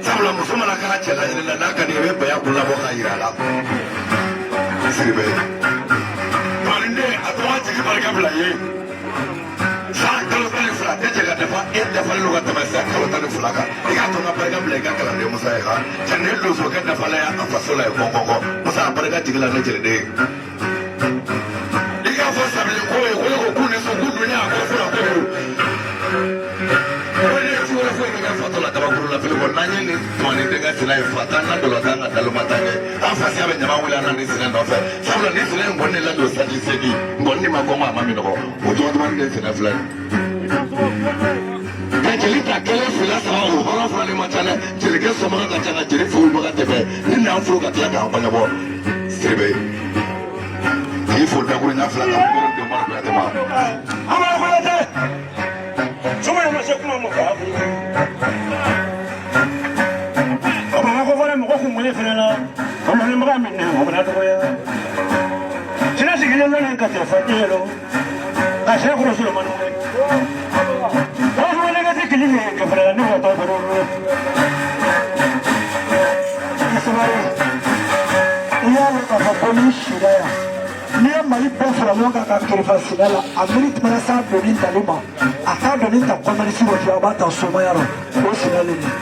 Sabula muso mana kɛra cɛ laɲini la n'a ka di i bɛ baya kun labɔ k'a yira a la. Sidibe Maliden a tɔgɔ jigi barika bila ye san kalo 12 tɛ cɛ ka dafa e dafalen don ka tɛmɛ san kalo 12 kan i k'a to n ka barika bila i ka kalanden Musa ye han cɛ nin ye donsokɛ dafalen ye a faso la ye kɔnkɔnkɔ Musa a barika jigi la ne jeliden i k'a fɔ sabili ko ye ko ne ko k'u ni so k'u dun a ko fura ko ko ne ye ci wɛrɛ foyi kɛ fatɔ la kabakuru la fili kɔ n'an ye nin tuma ni denkɛ sina ye fa t'an na dɔlɔ t'an ka daloma t'an kɛ an fasiya bɛ ɲama wuli an na nin sinɛ nɔfɛ sabula nin sinɛ in kɔni de ladon sanji seegin nkɔni ma kɔngɔ a ma minɔgɔ o tɔgɔ duman de sinɛ filɛ ka jeli ta kelen fila saba o hɔrɔn fila ni ma ca dɛ jelikɛ sɔmɔgɔ ka ca ka jeli furubaga tɛmɛ ni n'an furu ka tila k'an kɔɲɔbɔ Sidibe k'i fo dakuru ɲɛ fila kan mɔgɔ den mara Kuyate ma. Amara Kuyate soma ma se kuma ma fa o Bamakɔ fana mɔgɔ kun wele fana la o lɔnnibaga min na o bɛna dɔgɔya sina sigilen lɔnni ka tɛ fa den lɔ ka sɛ kɔrɔ Solomani wele o fana ka se kili ye ka fara ne ka tɔ fana I sabali i y'a lɔn k'a fɔ ko n'i sira yan n'i ye Mali bɛɛ fara ɲɔgɔn kan ka kirifa sɛnɛ la a miiri tɛmɛna s'a doni tali ma a t'a doni ta kɔmɛrisi rɔ fiyewu a b'a ta somaya rɔ o sɛnɛ le don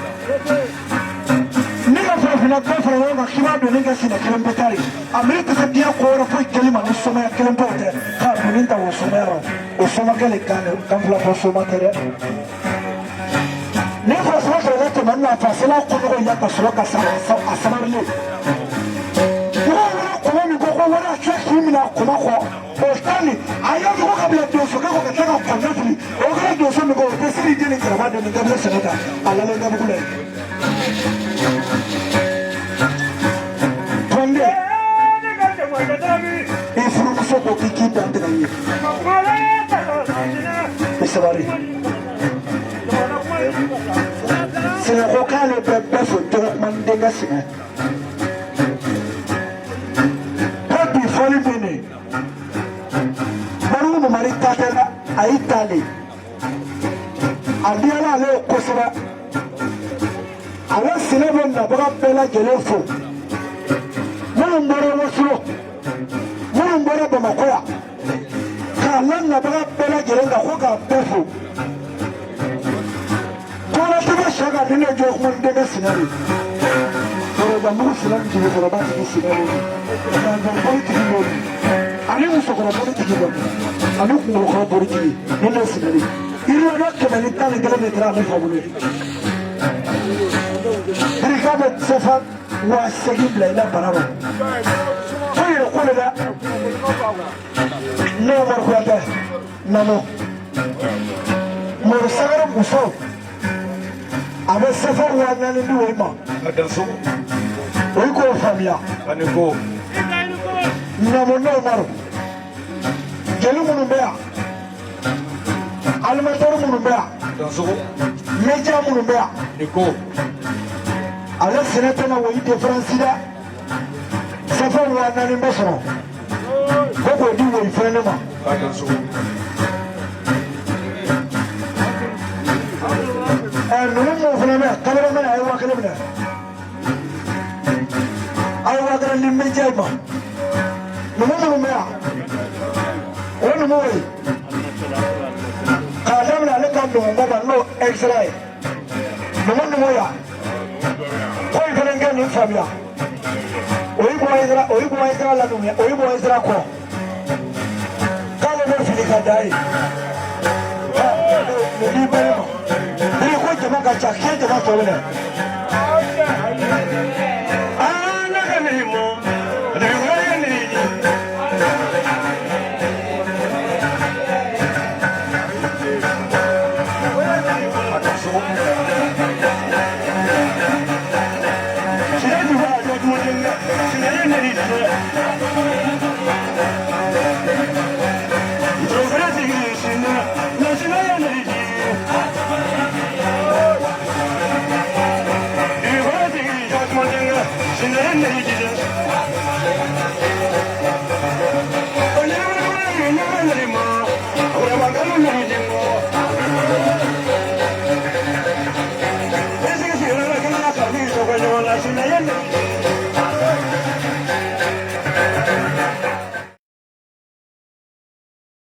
ni ka farafinna bɛɛ fara ɲɔgɔn kan k'i b'a doni kɛ sɛnɛ kelen pe ta de a miiri tɛ se diɲɛ ko wɛrɛ foyi kɛli ma ni somaya kelen pe o tɛ k'a doni ta o somaya rɔ o somakɛ le kan kan fila fɔ soma tɛ dɛ ni farafin kɛlɛ tɛmɛ na fasela kɔnɔgɔ ya ka sɔrɔ ka a sabarilen mɔgɔw wɛrɛ kɔmɔ min ko ko wɛrɛ a tila k'i minɛ a kɔmɔ kɔ o ta nin a y'a fɔ ko ka bila donsokɛ kɔ ka tila ka kɔnɛ fili o kɛra donso min kɔ o tɛ seli den ni jaraba den ni gabriel sɛnɛ ta a lalen gabugu la yen. Kɔnde i furumuso ko k'i k'i dantigɛ i ye i sabali. Sɛnɛ ko k'ale bɛ bɛɛ fo tɔgɔ kuma ni denkɛ sɛnɛ ko bi fɔli bɛ nin Bariku Mamari ta tɛ dɛ a y'i ta de a diyara ale ye kosɛbɛ ale sɛnɛ bɛ nabaga bɛɛ lajɛlen fo minnu bɔra Wasolon minnu bɔra Bamakɔ yan k'a la nabaga bɛɛ lajɛlen kan ko k'a bɛɛ fo kɔnɔtigi sɛ ka ni ne jɔ kuma ni denkɛ sinɛ de kɔrɔbamugu sinɛ ni jigikɔrɔba tigi sinɛ de danzanboli tigi b'o de ani musokɔrɔboli tigi b'o de ani kunkolokɔrɔ boli tigi ni ne sinɛ de yiriwajɔ 111 de taara ale fa bolo birika bɛ sefa 8000 bila i la bana ma fo yɛrɛ ko de dɛ ne ye Umaru Kuyatɛ namo Mori Sagare muso a bɛ sefa 4000 di o ma o yi k'o faamuya namo ne Umaru jeli minnu bɛ yan animateur minnu bɛ yan média minnu bɛ yan ale sɛnɛ tɛna o yi différence dɛ sefa 4000 bɛ sɔrɔ ko k'o di woyi fɛnɛ ne ma ɛ ninnu mun fana bɛ yan cameraman a ye 5000 minɛ a ye 5000 di média in ma numu minnu bɛ yan o numu ye k'a daminɛ ale ka numuba ma n'o extra ye numu numu yan ko in fana kɛ nin faamuya o yi bɔ extra o yi bɔ extra la numuya o yi bɔ extra kɔ k'ale bɛ fili ka da ye nin di bɛɛ ma ni ko jama ka ca k'e jama tɔ minɛ.